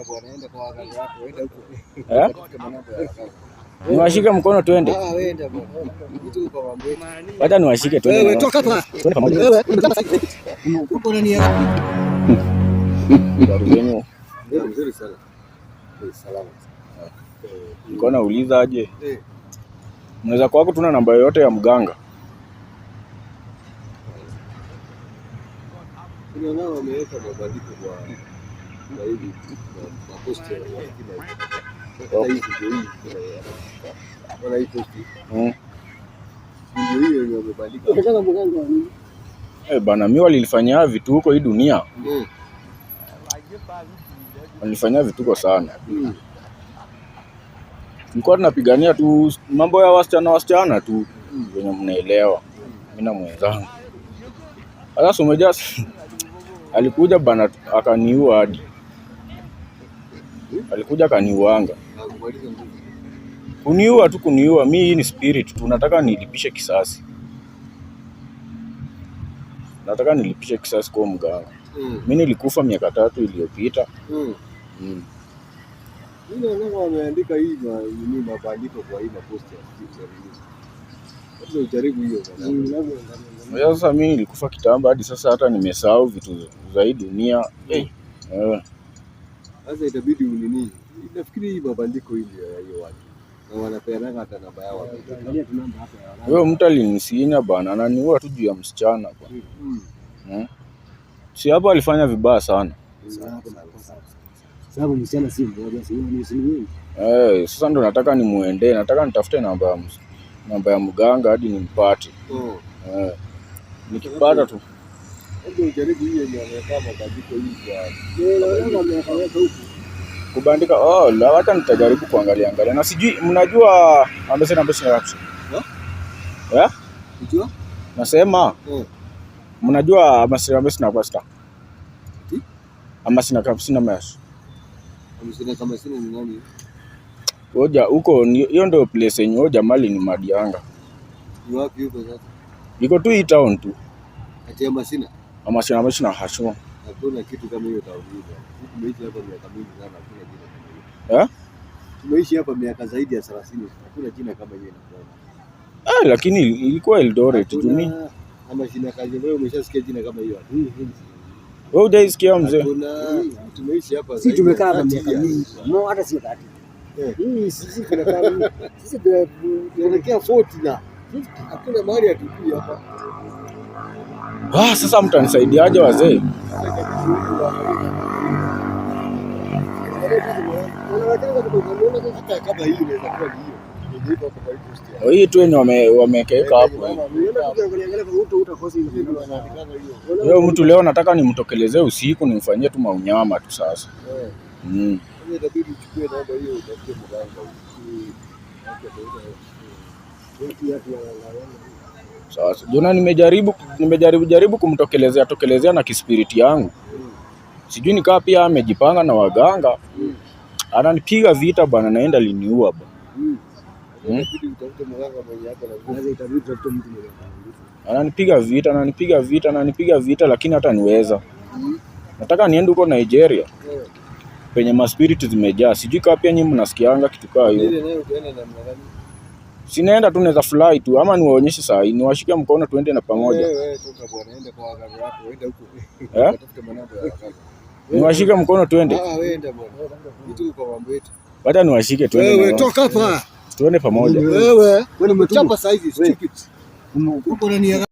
bwana, enda kwa waganga wako, enda huko. Eh? Tafute manamba ya waganga. Niwashike mkono twende. Ah, wewe enda bwana. Kitu kwa mambo yetu. Wacha niwashike twende. Wewe Na toka hapa. Twende pamoja. Wewe uko nani hapa? Habari zenu? Nzuri sana. Salama. Nilikuwa nauliza aje? Eh. Mnaweza kwako tuna namba yoyote ya mganga? Kuna nao wameweka mabadiliko kwa hivi maposti ya kila hata hii ndio hii. Wana hii posti. Ndio hiyo yenye wamebandika. Unataka mganga wa nini? Eh, bana mi walilifanyia vituko hii dunia. Walifanyia vituko sana. Tulikuwa tunapigania tu mambo ya wasichana wasichana tu venye mnaelewa. Mimi na mwenzangu. Sasa umejua alikuja bana akaniua hadi. Alikuja akaniuanga. Na kumaliza nguvu. Kuniua tu kuniua, mi hii ni spirit tu, nataka nilipishe kisasi. Nataka nilipishe kisasi kwa mganga. Mi nilikufa miaka 3 iliyopita. Mimi naona wameandika hii nini mabandiko kwa hii maposti ya sisi ya nini. Sasa ujaribu hiyo bwana. Unajua sasa mi nilikufa kitambo hadi sasa hata nimesahau vitu za hii dunia. Eh. Sasa itabidi unini. Nafikiri hii mabandiko hii ndio ya hiyo watu. Na wanapeanaga hata namba yao hapo. Angalia tu namba hapa ya waganga. Huyo mtu alinisinya bana, ananiua tu juu ya msichana bana. Si hapo alifanya vibaya sana. Sasa hapo makosa. Sababu msichana si mmoja, si ni si wengi. Eh, sasa ndo nataka nimuendee, nataka nitafute namba ya mganga hadi nimpate. Eh. Nikipata tu. Hebu ujaribu hiyo yenye wameweka mabandiko hii kwa Ndio naona wameweka huku. Kubandika, oh, la, hata nitajaribu kuangalia angalia. Na sijui mnajua ambese ambese na Ha? Eh? Unajua? Nasema mnajua ambese ambese na pasta. Ati? Amasina kapsina mas. Hamsini kama sina ni nani? Oja huko hiyo ndio place yenye huyo jamaa ni madianga. Ni wapi huko sasa? Iko tu hii town tu. Ati ya Masina. Amasina ambese hasho. Hakuna kitu kama hiyo town hii bwana. Sisi tumeishi hapa miaka mingi sana, hakuna jina kama hiyo. Eh? Tumeishi hapa miaka zaidi ya 30, hakuna jina kama hiyo inakuwa. Eh, lakini ilikuwa Eldoret tu mimi. Hakuna ama jina kazi wewe umeshasikia jina kama hiyo? Wewe hujaisikia mzee? Hakuna, tumeishi hapa Sisi zaidi ya tumekaa hapa 30 miaka years. mingi. No, hata sio 30. Hii sisi tunakaa sisi Tunaelekea 40 na hakuna mahali hatujui hapa. Ah, sasa mtanisaidiaje wazee? Hata kama hii inaweza kuwa ni hiyo. Yenye iko hapo kwa hii posti ya. Hii tu yenye wamekeka hapo. Hii ndio wanaandikanga hiyo. Huyo mtu leo nataka nimtokelezee usiku nimfanyie tu maunyama tu sasa. Sasa itabidi uchukue namba hiyo utafute mganga huyu. Sasa Jona nimejaribu jaribu kumtokelezea tokelezea na kispiriti yangu. Sijui nikaa pia amejipanga na waganga. Ananipiga vita bana, naenda liniua bana. Itabidi utafute mganga mwenye ako na nguvu. Sasa itabidi tutafute mtu mwenye ako na nguvu. Ananipiga vita, ananipiga vita, ananipiga vita lakini hata niweza. Nataka niende huko Nigeria penye maspiriti zimejaa. Sijui kama pia nyinyi mnasikianga kitu kaa hiyo. Ile nayo utaenda namna gani? Sinaenda tu, naweza fly tu ama niwaonyeshe saa hii, niwashike mkono tuende na pamoja. Wewe toka bwana, enda kwa waganga wako, enda huko. Eh? Utafute manamba ya waganga. Niwashike mkono tuende. Ah, wewe enda bwana. Kitu kwa mambo yetu. Wacha niwashike tuende. Wewe Na toka hapa. tuende pamoja. Wewe Wewe umetumwa. chapa saizi stupid. Uko na nia